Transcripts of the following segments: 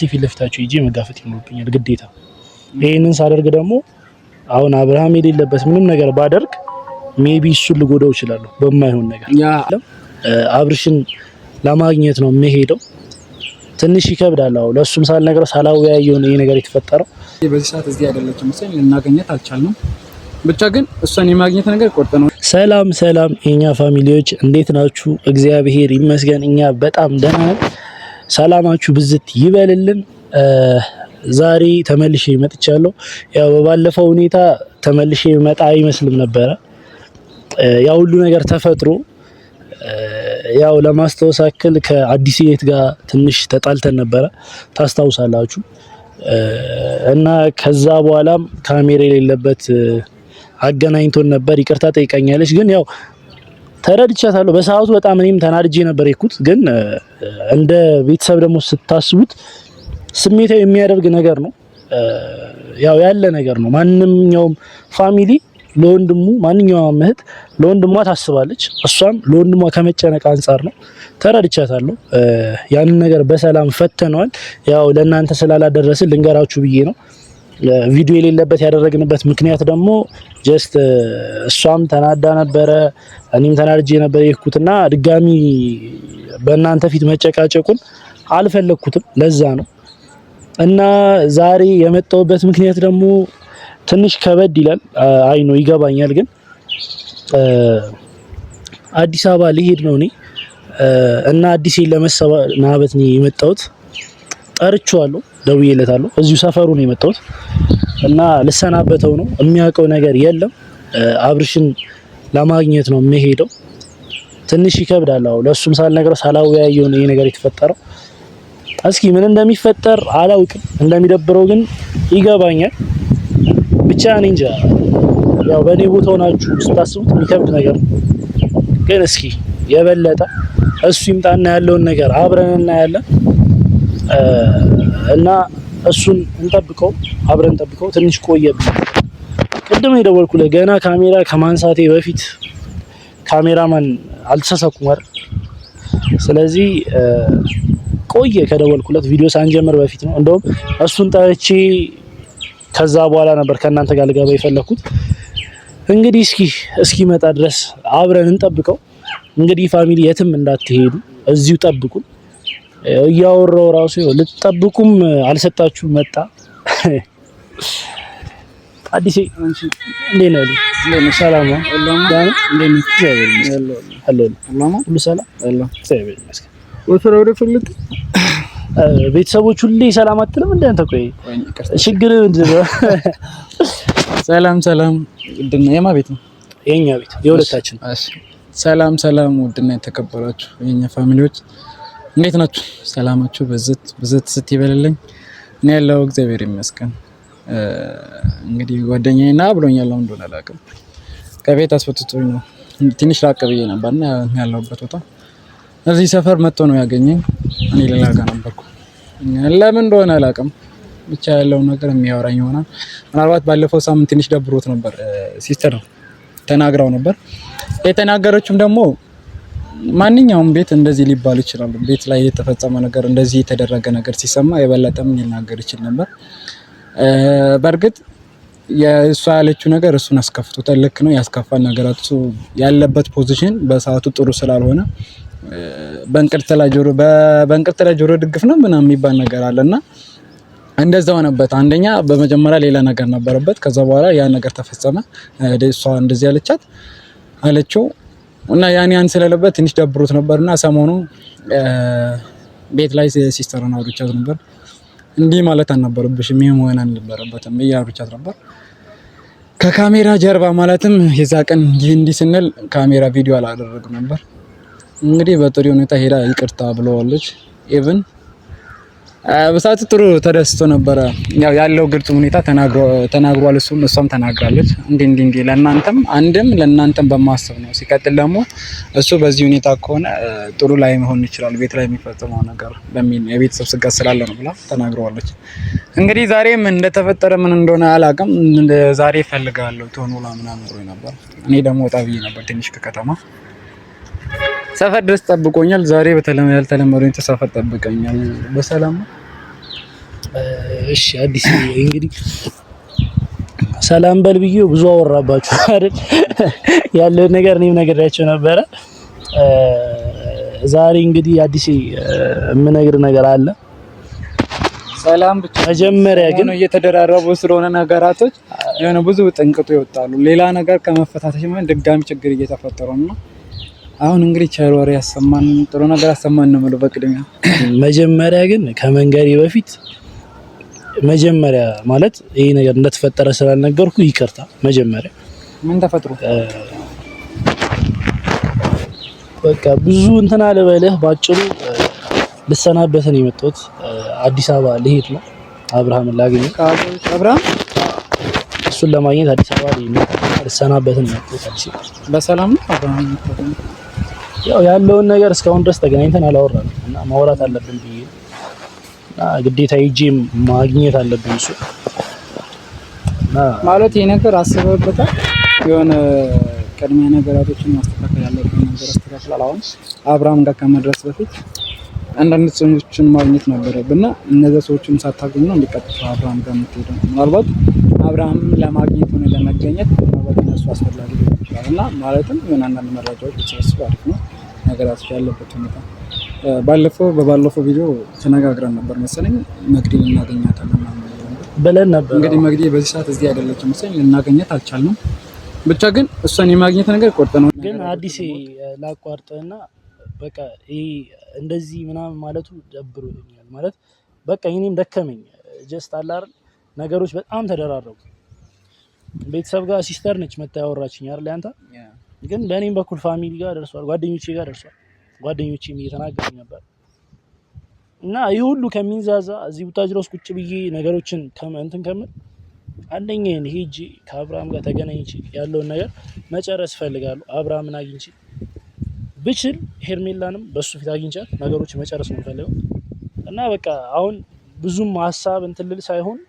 ፊት ለፊታቸው ሂጄ መጋፈጥ ይኖርብኛል ግዴታ። ይህንን ሳደርግ ደግሞ አሁን አብርሃም የሌለበት ምንም ነገር ባደርግ maybe እሱን ልጎዳው እችላለሁ በማይሆን ነገር። አብርሽን ለማግኘት ነው የምሄደው። ትንሽ ይከብዳል። አዎ ለእሱም ሳልነግረው ሳላወያየው ነው ይሄ ነገር የተፈጠረው። በዚህ ሰዓት እዚህ አይደለችም መሰለኝ፣ ልናገኘት አልቻልንም። ብቻ ግን እሷን የማግኘት ነገር ቆርጥ ነው። ሰላም ሰላም፣ የኛ family ዎች እንዴት ናችሁ? እግዚአብሔር ይመስገን እኛ በጣም ደህና ነን። ሰላማችሁ ብዝት ይበልልን። ዛሬ ተመልሼ መጥቻለሁ። ያው በባለፈው ሁኔታ ተመልሼ መጣ አይመስልም ነበረ። ያው ሁሉ ነገር ተፈጥሮ ያው ለማስታወስ ያክል ከአዲስ ቤት ጋር ትንሽ ተጣልተን ነበረ ታስታውሳላችሁ። እና ከዛ በኋላም ካሜራ የሌለበት አገናኝቶን ነበር። ይቅርታ ጠይቀኛለች፣ ግን ያው ተረድቻታለሁ። በሰዓቱ በጣም እኔም ተናድጄ ነበር የኩት፣ ግን እንደ ቤተሰብ ደግሞ ስታስቡት ስሜታዊ የሚያደርግ ነገር ነው። ያው ያለ ነገር ነው። ማንኛውም family ለወንድሙ ማንኛውም እህት ለወንድሟ ታስባለች። እሷም ለወንድሟ ከመጨነቅ አንጻር ነው። ተረድቻታለሁ። ያንን ነገር በሰላም ፈተነዋል። ያው ለእናንተ ስላላደረስን ልንገራችሁ ብዬ ነው። ቪዲዮ የሌለበት ያደረግንበት ምክንያት ደግሞ just እሷም ተናዳ ነበረ፣ እኔም ተናድጄ ነበር የሄድኩትና ድጋሚ በእናንተ ፊት መጨቃጨቁን አልፈለግኩትም። ለዛ ነው። እና ዛሬ የመጣሁበት ምክንያት ደግሞ ትንሽ ከበድ ይላል። አይ ነው ይገባኛል። ግን አዲስ አበባ ልሄድ ነው እኔ እና አዲሴን ለመሰናበት ነው የመጣሁት። ጠርቼዋለሁ፣ ደውዬለታለሁ። እዚሁ ሰፈሩ ነው የመጣሁት እና ልሰናበተው ነው። የሚያውቀው ነገር የለም። አብርሽን ለማግኘት ነው የምሄደው። ትንሽ ይከብዳል። አዎ ለእሱም ሳልነግረው ሳላወያየው ነው ይሄ ነገር የተፈጠረው። እስኪ ምን እንደሚፈጠር አላውቅም። እንደሚደብረው ግን ይገባኛል። ብቻ እኔ እንጃ። ያው በእኔ ቦታ ሆናችሁ ስታስቡት የሚከብድ ነገር ነው። ግን እስኪ የበለጠ እሱ ይምጣና ያለውን ነገር አብረን እናያለን እና እሱን እንጠብቀው፣ አብረን እንጠብቀው። ትንሽ ቆየብኝ። ቅድም የደወልኩለት ገና ካሜራ ከማንሳቴ በፊት ካሜራማን አልተሳሳኩም አይደል? ስለዚህ ቆየ ከደወልኩለት ቪዲዮ ሳንጀምር በፊት ነው። እንደውም እሱን ጠርቼ ከዛ በኋላ ነበር ከእናንተ ጋር ልገባ የፈለኩት። እንግዲህ እስኪ እስኪመጣ ድረስ አብረን እንጠብቀው። እንግዲህ family የትም እንዳትሄዱ እዚሁ ጠብቁን። እያወራው ራሱ ልትጠብቁም አልሰጣችሁ መጣ። አዲሴ እንዴት ነህ? ሰላም ነው? ሁሉ ሰላም? እግዚአብሔር ይመስገን። ቤተሰቦች ሁሌ ሰላም አትልም እንደ አንተ? ቆይ ችግር ምንድን ነው? ሰላም ሰላም። ውድና የማ ቤት ነው? የኛ ቤት የሁለታችን። ሰላም ሰላም። ውድና የተከበራችሁ የኛ family ዎች እንዴት ናችሁ? ሰላማችሁ ብዝት ብዝት ስት ይበልልኝ። እኔ ያለው እግዚአብሔር ይመስገን። እንግዲህ ጓደኛዬ ና ብሎኛል። አሁን እንደሆነ አላውቅም። ከቤት አስወጥቶኝ ነው። ትንሽ ራቅ ብዬ ነበርና ያለሁበት ቦታ እዚህ ሰፈር መጥቶ ነው ያገኘኝ። እኔ ሌላ ጋር ነበርኩ። ለምን እንደሆነ አላውቅም። ብቻ ያለውን ነገር የሚያወራኝ ይሆናል። ምናልባት ባለፈው ሳምንት ትንሽ ደብሮት ነበር። sister ተናግራው ነበር። የተናገረችውም ደግሞ ማንኛውም ቤት እንደዚህ ሊባል ይችላል። ቤት ላይ የተፈጸመ ነገር እንደዚህ የተደረገ ነገር ሲሰማ የበለጠም ሊናገር ይችል ነበር። በእርግጥ የእሷ ያለችው ነገር እሱን አስከፍቶታል። ልክ ነው፣ ያስከፋል ነገራቱ ያለበት position በሰዓቱ ጥሩ ስላልሆነ በእንቅርት ላይ ጆሮ በእንቅርት ላይ ጆሮ ድግፍ ነው ምናምን የሚባል ነገር አለና እንደዛ ሆነበት። አንደኛ በመጀመሪያ ሌላ ነገር ነበረበት። ከዛ በኋላ ያ ነገር ተፈጸመ። እሷ እንደዚህ ያለቻት አለችው እና ያን ያን ስለለበት ትንሽ ደብሮት ነበርና ሰሞኑ ቤት ላይ sister ን አውርቻት ነበር። እንዲህ ማለት አልነበረብሽም፣ ይሄ መሆን አልነበረበትም ብዬ አውርቻት ነበር። ከካሜራ ጀርባ ማለትም የዛ ቀን ይህ እንዲህ ስንል ካሜራ ቪዲዮ አላደረግም ነበር። እንግዲህ በጥሩ ሁኔታ ሄዳ ይቅርታ ብለዋለች። even በሰዓቱ ጥሩ ተደስቶ ነበረ። ያው ያለው ግልጽ ሁኔታ ተናግሯል። እሱም እሷም ተናግራለች። እንዲህ እንዲህ እንዲህ ለእናንተም አንድም ለእናንተም በማሰብ ነው። ሲቀጥል ደግሞ እሱ በዚህ ሁኔታ ከሆነ ጥሩ ላይ መሆን ይችላል ቤት ላይ የሚፈጽመው ነገር በሚል የቤተሰብ ስጋት ስላለ ነው ብላ ተናግረዋለች። እንግዲህ ዛሬ ምን እንደተፈጠረ ምን እንደሆነ አላውቅም። ዛሬ እፈልጋለሁ ቶኖላ ምናምን ብሎኝ ነበር። እኔ ደግሞ ወጣ ብዬ ነበር ትንሽ ከከተማ ሰፈር ድረስ ጠብቆኛል። ዛሬ ያልተለመደ ሁኔታ ሰፈር ጠብቀኛል። በሰላም ነው። እሺ አዲስ እንግዲህ ሰላም በል ብዬ ብዙ አወራባችሁ አይደል? ያለውን ነገር እኔም ነግሬያቸው ነበረ። ዛሬ እንግዲህ አዲስ የምነግር ነገር አለ። ሰላም ብቻ መጀመሪያ ግን እየተደራረቡ ስለሆነ ነገራቶች የሆነ ብዙ ጥንቅጡ ይወጣሉ። ሌላ ነገር ከመፈታተሽ ድጋሚ ችግር እየተፈጠረ ነው። አሁን እንግዲህ ቸር ወሬ ያሰማን፣ ጥሩ ነገር ያሰማን ነው የምለው በቅድሚያ። መጀመሪያ ግን ከመንገሬ በፊት መጀመሪያ ማለት ይሄ ነገር እንደተፈጠረ ስላልነገርኩ ይቅርታ። መጀመሪያ ምን ተፈጥሮ በቃ ብዙ እንትን አልበልህ፣ ባጭሩ ልሰናበት ነው የመጣሁት። አዲስ አበባ ልሄድ ነው አብርሃምን ላገኘው። አብርሃም እሱን ለማግኘት አዲስ አበባ ልሄድ ነው፣ ልሰናበት ነው የመጣሁት። አዲስ በሰላም ነው አብርሃም? ያው ያለውን ነገር እስካሁን ድረስ ተገናኝተን አላወራንም እና ማውራት አለብን ብዬ እና ግዴታ ሄጄ ማግኘት አለብን እሱ እና ማለት ይሄ ነገር አስበህበታል? የሆነ ቅድሚያ ነገራቶችን ማስተካከል ያለብን ነገር አስተካክላል። አሁን አብርሃም ጋር ከመድረስ በፊት አንዳንድ ሰዎችን ማግኘት ነበረብን እና እነዚያ ሰዎችን ሳታገኝ ነው እንዲቀጥታ አብርሃም ጋር የምትሄደው። ምናልባት አብርሃም ለማግኘት ሆነ ለመገኘት ምናልባት እነሱ አስፈላጊ ሊሆን ይችላል እና ማለትም የሆነ አንዳንድ መረጃዎች ብትሰበስብ አሪፍ ነው። ነገራቶች ያለበት ሁኔታ ባለፈው በባለፈው ቪዲዮ ተነጋግረን ነበር መሰለኝ መግዲን እናገኛታለን ብለን ነበር። እንግዲህ መግዲ በዚህ ሰዓት እዚህ አይደለችም መሰለኝ፣ ልናገኛት አልቻልንም። ብቻ ግን እሷን የማግኘት ነገር ቆርጠ ነው። ግን አዲስ ላቋርጥና በቃ ይሄ እንደዚህ ምናምን ማለቱ ደብሮኛል። ማለት በቃ እኔም ደከመኝ። just አለ አይደል ነገሮች በጣም ተደራረቡ። ቤተሰብ ጋር sister ነች መታ ያወራችኝ አይደል ያንተ ግን በእኔም በኩል family ጋር ደርሷል፣ ጓደኞቼ ጋር ደርሷል። ጓደኞቼም እየተናገሩኝ ነበር እና ይህ ሁሉ ከሚንዛዛ እዚህ ቡታጅራ ውስጥ ቁጭ ብዬ ነገሮችን እንትን ከምል አንደኛ ሄጄ ከአብርሃም ጋር ተገናኝቼ ያለውን ነገር መጨረስ እፈልጋለሁ። አብርሃምን አግኝቼ ብችል ሄርሜላንም በሱ ፊት አግኝቻት ነገሮች መጨረስ ነው የምፈልገው እና በቃ አሁን ብዙም ሀሳብ እንትን ልል ሳይሆን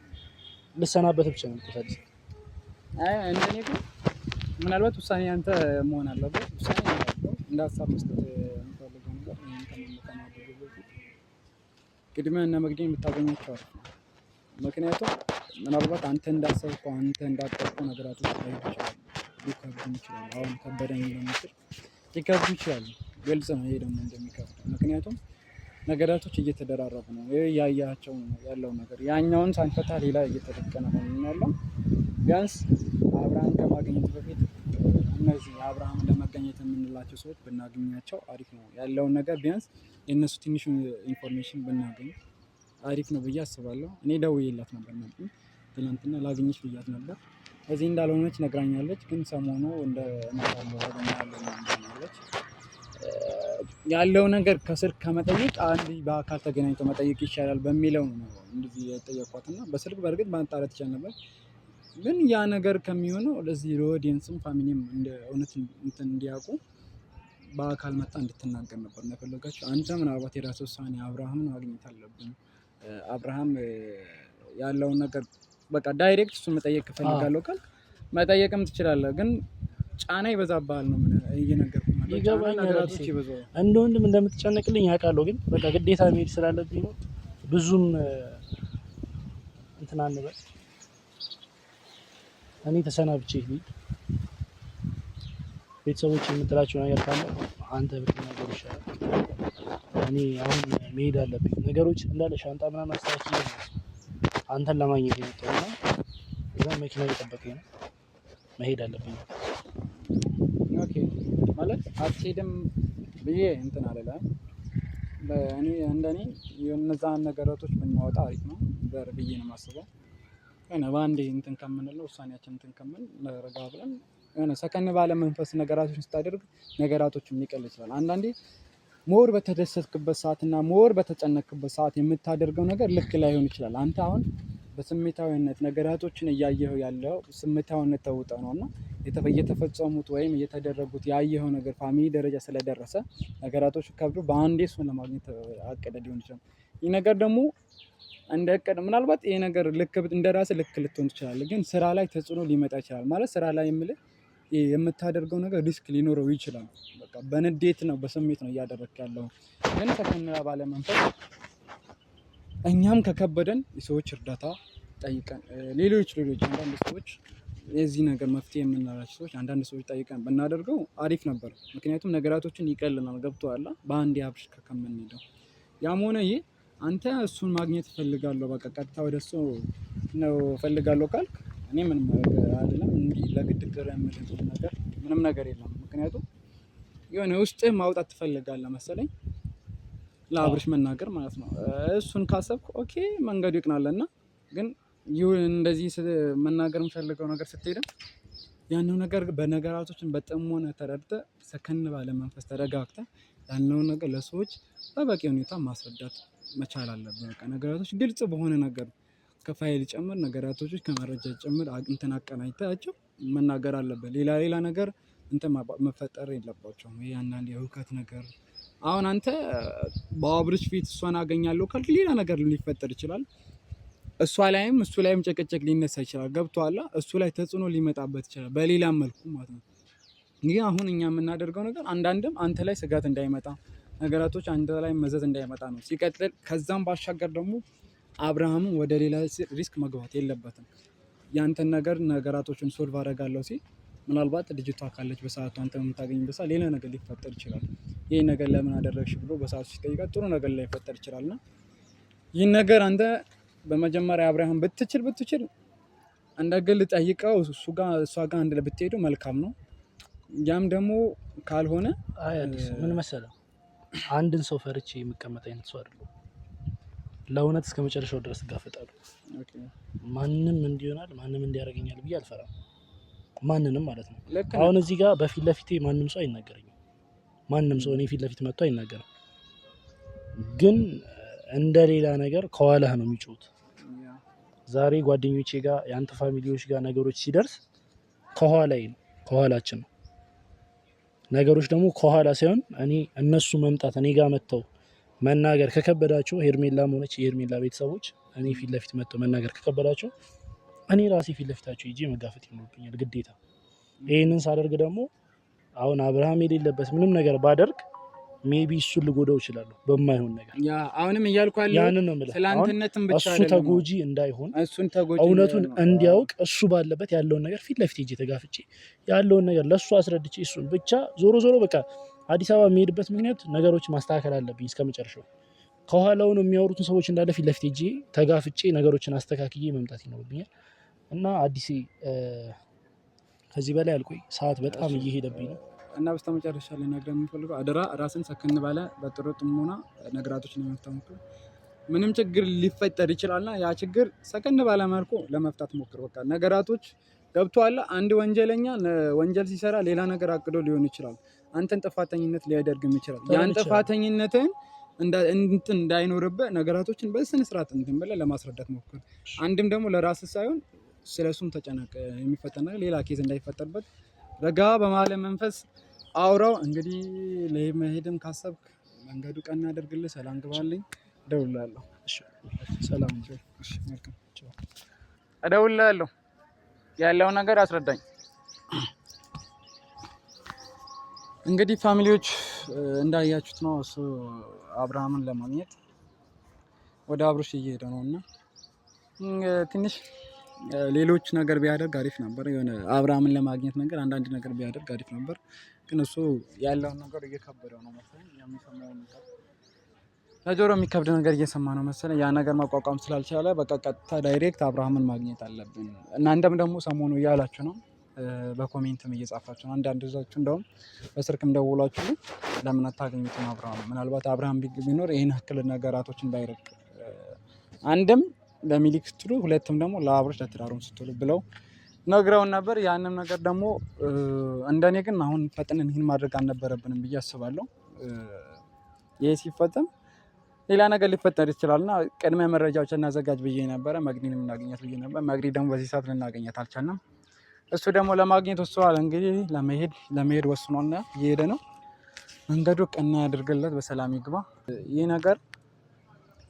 ልሰናበት ብቻ ነው የምፈልገው። አይ እንደኔ ግን ምናልባት ውሳኔ አንተ መሆን አለበት። ውሳኔ እንደ ሀሳብ መስጠት የምፈልገው ነገር ይሄን ከማድረግ በፊት ቅድሚያ እነ መግዲን የምታገኛቸው አሪፍ ነው። ምክንያቱም ምናልባት አንተ እንዳሰብከው አንተ እንዳቀድከው ነገራቶች ላይሄዱ ይችላሉ፣ ሊከብዱ ይችላሉ። አሁን ከበደኝ ለምትል ሊከብዱ ይችላሉ። ግልጽ ነው ይሄ ደግሞ እንደሚከብድ፣ ምክንያቱም ነገራቶች እየተደራረቡ ነው። ይሄ ያያቸው ነው ያለው ነገር ያኛውን ሳንፈታ ሌላ እየተደቀነ ነው ያለው። ቢያንስ አብርሃም ከማግኘት በፊት እነዚህ አብርሃም ለመገኘት የምንላቸው ሰዎች ብናገኛቸው አሪፍ ነው። ያለውን ነገር ቢያንስ የእነሱ ትንሽ information ብናገኝ አሪፍ ነው ብዬ አስባለሁ። እኔ ደውዬላት ነበር ማለት ትናንትና ላግኝሽ ብያት ነበር። እዚህ እንዳልሆነች ነግራኛለች። ግን ሰሞኑ እንደ እመጣለሁ አገኛለሁ ምናምን ያለው ነገር ከስልክ ከመጠየቅ አንድ በአካል ተገናኝቶ መጠየቅ ይሻላል በሚለው ነው እንደዚህ የጠየኳት እና በስልክ በእርግጥ ማጣራት ይቻል ነበር። ግን ያ ነገር ከሚሆነው ለዚህ ለ audience ም family ም እንደ እውነት እንትን እንዲያውቁ በአካል መጣ እንድትናገር ነበር የፈለጋቸው። አንተ ምናልባት የራስህ ውሳኔ አብርሃምን ማግኘት አለብን፣ አብርሃም ያለውን ነገር በቃ direct እሱ መጠየቅ እፈልጋለሁ ካልክ መጠየቅም ትችላለህ። ግን ጫና ይበዛብሃል ነው እየነገርኩህ ያለው። ይገባኛል። ነገራቶች ይበዛዋል። እንደ ወንድም እንደምትጨነቅልኝ አውቃለሁ። ግን በቃ ግዴታ መሄድ ስላለብኝ ነው። ብዙም እንትን አንበል። እኔ ተሰናብቼ ልሂድ። ቤተሰቦች የምትላቸው ነገር ካለ አንተ ብትናገር ይሻላል። እኔ አሁን መሄድ አለብኝ። ነገሮች እንዳለ ሻንጣ ምናምን አስተካክዬ ነው አንተን ለማግኘት የመጣሁት እና እዛ መኪና እየጠበቀኝ ነው። መሄድ አለብኝ። okay ማለት አትሄድም ብዬ እንትን አልልም። እኔ እንደኔ እነዛን ነገራቶች ብናወጣ አሪፍ ነው በር ብዬ ነው የማስበው። የሆነ በአንዴ እንትን ከምንለው ውሳኔያችን እንትን ከምን ረጋ ብለን የሆነ ሰከን ባለ መንፈስ ነገራቶችን ስታደርግ ነገራቶችን ሊቀል ይችላል። አንዳንዴ more በተደሰትክበት ሰዓት እና more በተጨነክበት ሰዓት የምታደርገው ነገር ልክ ላይሆን ይችላል። አንተ አሁን በስሜታዊነት ነገራቶችን እያየኸው ያለው ስሜታዊነት ተውጠህ ነው እና እየተፈጸሙት ወይም እየተደረጉት ያየኸው ነገር family ደረጃ ስለደረሰ ነገራቶች ከብዶ በአንዴ እሱን ለማግኘት አቅደ ሊሆን ይችላል። ይህ ነገር ደግሞ እንደ እቅድ ምናልባት ይሄ ነገር ልክ እንደ ራስህ ልክ ልትሆን ትችላለህ፣ ግን ስራ ላይ ተጽዕኖ ሊመጣ ይችላል። ማለት ስራ ላይ የምልህ የምታደርገው ነገር risk ሊኖረው ይችላል። በቃ በንዴት ነው በስሜት ነው እያደረግክ ያለው። ግን ሰከን ባለ መንፈስ እኛም ከከበደን የሰዎች እርዳታ ጠይቀን ሌሎች ሌሎች አንዳንድ ሰዎች የዚህ ነገር መፍትሄ የምንላቸው ሰዎች አንዳንድ ሰዎች ጠይቀን ብናደርገው አሪፍ ነበር። ምክንያቱም ነገራቶችን ይቀልናል። ገብቶሃል? በአንድ አብርሽ ከምንሄደው ያም ሆነ ይህ አንተ እሱን ማግኘት እፈልጋለሁ በቃ ቀጥታ ወደ እሱ ነው እፈልጋለሁ ካልክ እኔ ምንም አይደለም። እንዲህ ለግድ ቅር የምልህ ነገር ምንም ነገር የለም። ምክንያቱም የሆነ ውስጥህ ማውጣት ትፈልጋለህ መሰለኝ ለአብርሽ መናገር ማለት ነው። እሱን ካሰብክ okay መንገዱ ይቅናልና ግን ይሁን እንደዚህ መናገር የምፈልገው ነገር ስትሄድም ያንን ነገር በነገራቶችን በጥሞና ተረድተህ ሰከን ባለ መንፈስ ተረጋግተህ ያለውን ነገር ለሰዎች በበቂ ሁኔታ ማስረዳት መቻል አለብን። በቃ ነገራቶች ግልጽ በሆነ ነገር ከፋይል ጭምር ነገራቶች ከመረጃ ጭምር እንትን አቀናጅተሃቸው መናገር አለብን። ሌላ ሌላ ነገር እንትን መፈጠር የለባቸውም። ይሄ አንዳንድ የሁከት ነገር አሁን አንተ በአብርሽ ፊት እሷን አገኛለሁ ካልክ ሌላ ነገር ሊፈጠር ይችላል። እሷ ላይም እሱ ላይም ጭቅጭቅ ሊነሳ ይችላል። ገብቶሃል? እሱ ላይ ተጽዕኖ ሊመጣበት ይችላል በሌላም መልኩ ማለት ነው። ይህ አሁን እኛ የምናደርገው ነገር አንዳንድም አንተ ላይ ስጋት እንዳይመጣ ነገራቶች አንተ ላይ መዘዝ እንዳይመጣ ነው። ሲቀጥል ከዛም ባሻገር ደግሞ አብርሃም ወደ ሌላ risk መግባት የለበትም። ያንተን ነገር ነገራቶችን solve አደርጋለሁ ሲል ምናልባት ልጅቷ ካለች በሰዓቱ አንተ የምታገኝበት ሰዓት ሌላ ነገር ሊፈጠር ይችላል። ይህ ነገር ለምን አደረግሽ ብሎ በሰዓቱ ሲጠይቃት ጥሩ ነገር ላይፈጠር ይችላል። እና ይህን ነገር አንተ በመጀመሪያ አብርሃም ብትችል ብትችል እንደ ግል ጠይቀው እሱ ጋር እሷ ጋር አንድ ላይ ብትሄዱ መልካም ነው። ያም ደግሞ ካልሆነ አይ አዲስ ምን መሰለህ፣ አንድን ሰው ፈርቼ የምቀመጥ አይነት ሰው አይደለሁም። ለእውነት እስከ መጨረሻው ድረስ እጋፈጣለሁ። ማንም እንዲሆናል ማንም እንዲያደርገኛል ብዬ አልፈራም። ማንንም ማለት ነው። አሁን እዚህ ጋር በፊት ለፊቴ ማንም ሰው አይናገረኝም። ማንም ሰው እኔ ፊት ለፊት መጥቶ አይናገርም። ግን እንደ ሌላ ነገር ከኋላህ ነው የሚጮሁት። ዛሬ ጓደኞቼ ጋር የአንተ family ዎች ጋር ነገሮች ሲደርስ ከኋላዬ ነው ከኋላችን ነው ነገሮች ደግሞ ከኋላ ሳይሆን እኔ እነሱ መምጣት እኔ ጋር መጥተው መናገር ከከበዳቸው ሄርሜላም ሆነች የሄርሜላ ቤተሰቦች እኔ ፊት ለፊት መጥተው መናገር ከከበዳቸው እኔ ራሴ ፊት ለፊታቸው ሄጄ መጋፈጥ ይኖርብኛል ግዴታ። ይህንን ሳደርግ ደግሞ አሁን አብርሃም የሌለበት ምንም ነገር ባደርግ maybe እሱን ልጎዳው እችላለሁ በማይሆን ነገር። ያ አሁንም እያልኩ ያለው ያንን ነው የምልህ። ትላንትነትም ብቻ እሱ ተጎጂ እንዳይሆን እሱን ተጎጂ እውነቱን እንዲያውቅ እሱ ባለበት ያለውን ነገር ፊት ለፊት ሄጄ ተጋፍጬ ያለውን ነገር ለእሱ አስረድቼ እሱን ብቻ ዞሮ ዞሮ በቃ አዲስ አበባ የሚሄድበት ምክንያት ነገሮች ማስተካከል አለብኝ እስከ መጨረሻው። ከኋላው ነው የሚያወሩትን ሰዎች እንዳለ ፊት ለፊት ሄጄ ተጋፍጬ ነገሮችን አስተካክዬ መምጣት ይኖርብኛል። እና አዲሴ ከዚህ በላይ አልቆይ፣ ሰዓት በጣም እየሄደብኝ ነው። እና በስተመጨረሻ ልነግርህ የምፈልገው አደራ ራስን ሰከን ባለ በጥሩ ጥሞና ነገራቶችን ለመፍታት ሞክር። ምንም ችግር ሊፈጠር ይችላልና ያ ችግር ሰከን ባለ መልኩ ለመፍታት ሞክር። በቃ ነገራቶች ገብቶሃል። አንድ ወንጀለኛ ወንጀል ሲሰራ ሌላ ነገር አቅዶ ሊሆን ይችላል። አንተን ጥፋተኝነት ሊያደርግም ይችላል። ያን ጥፋተኝነትን እንትን እንዳይኖርብህ ነገራቶችን በስነ ስርዓት እንትን ብለህ ለማስረዳት ሞክር። አንድም ደግሞ ለራስህ ሳይሆን ስለሱም ተጨነቅ። የሚፈጠር ነገር ሌላ case እንዳይፈጠርበት ረጋ በማለ መንፈስ አውራው። እንግዲህ ለመሄድም ካሰብክ መንገዱ ቀና ያደርግልህ። ሰላም ግባልኝ። እደውልልሃለሁ። ሰላም፣ እደውልልሃለሁ። ያለውን ነገር አስረዳኝ። እንግዲህ family ዎች እንዳያችሁት ነው። እሱ አብርሃምን ለማግኘት ወደ አብርሽ እየሄደ ነው እና ትንሽ ሌሎች ነገር ቢያደርግ አሪፍ ነበር። የሆነ አብርሃምን ለማግኘት ነገር አንዳንድ ነገር ቢያደርግ አሪፍ ነበር። ግን እሱ ያለውን ነገር እየከበደው ነው መሰለኝ። የሚሰማውን ነገር ለጆሮ የሚከብድ ነገር እየሰማ ነው መሰለኝ። ያ ነገር መቋቋም ስላልቻለ በቃ ቀጥታ direct አብርሃምን ማግኘት አለብን። እናንተም ደግሞ ሰሞኑ እያላችሁ ነው፣ በ comment ም እየጻፋችሁ ነው። አንዳንዶቻችሁ እንደውም በስልክም ደውላችሁ ለምን አታገኙትም አብርሃም? ምናልባት አብርሃም ቢኖር ይህን ያክል ነገራቶች እንዳይርቅ አንድም ለሚሊክ ስትሉ ሁለትም ደግሞ ለአብርሽ ለትዳሩም ስትሉ ብለው ነግረውን ነበር። ያንም ነገር ደግሞ እንደኔ ግን አሁን ፈጥነን ይህን ማድረግ አልነበረብንም ብዬ አስባለሁ። ይህ ሲፈጸም ሌላ ነገር ሊፈጠር ይችላል እና ቅድመ መረጃዎች እናዘጋጅ ብዬ ነበረ። መግዲንም እናገኛት ብዬ ነበር። መግዲ ደግሞ በዚህ ሰዓት ልናገኛት አልቻልንም። እሱ ደግሞ ለማግኘት ወስኗል። እንግዲህ ለመሄድ ለመሄድ ወስኗልና እየሄደ ነው። መንገዱ ቀና ያድርግለት፣ በሰላም ይግባ። ይህ ነገር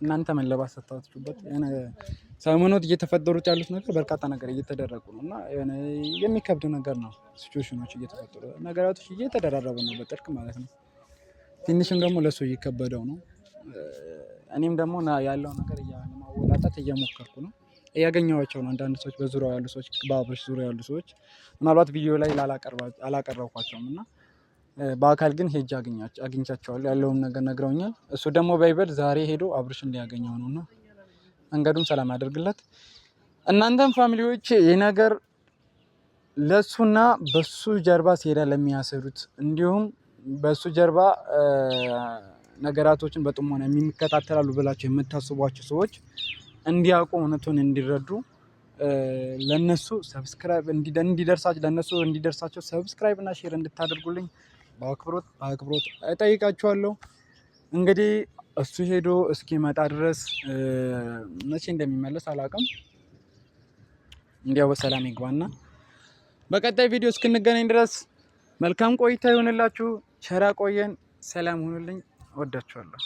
እናንተ መለባት ሰታችሁበት ሰሞኑን እየተፈጠሩት ያሉት ነገር በርካታ ነገር እየተደረጉ ነው እና የሚከብድ ነገር ነው። ሲቹዌሽኖች እየተፈጠሩ ነገራቶች እየተደራረቡ ነው በጥልቅ ማለት ነው። ትንሽም ደግሞ ለሰው እየከበደው ነው። እኔም ደግሞ ያለው ነገር ለማወጣጣት እየሞከርኩ ነው፣ እያገኘኋቸው ነው። አንዳንድ ሰዎች በዙሪያው ያሉ ሰዎች፣ በአብርሽ ዙሪያ ያሉ ሰዎች ምናልባት ቪዲዮ ላይ አላቀረብኳቸውም እና በአካል ግን ሄጄ አግኝቻቸዋለሁ። ያለውን ነገር ነግረውኛል። እሱ ደግሞ በይበል ዛሬ ሄዶ አብርሽን ሊያገኘው ነው እና መንገዱን ሰላም ያደርግለት። እናንተም family ዎች ይህ ነገር ለሱና በሱ ጀርባ ሴራ ለሚያሰሩት እንዲሁም በሱ ጀርባ ነገራቶችን በጥሞና የሚከታተላሉ ብላቸው የምታስቧቸው ሰዎች እንዲያውቁ እውነቱን እንዲረዱ ለነሱ subscribe እንዲደርሳቸው ለነሱ እንዲደርሳቸው subscribe እና share እንድታደርጉልኝ በአክብሮት በአክብሮት እጠይቃችኋለሁ። እንግዲህ እሱ ሄዶ እስኪመጣ ድረስ መቼ እንደሚመለስ አላውቅም። እንዲያው በሰላም ይግባና በቀጣይ ቪዲዮ እስክንገናኝ ድረስ መልካም ቆይታ ይሆንላችሁ። ቸር ቆየን። ሰላም ሁኑልኝ። እወዳችኋለሁ።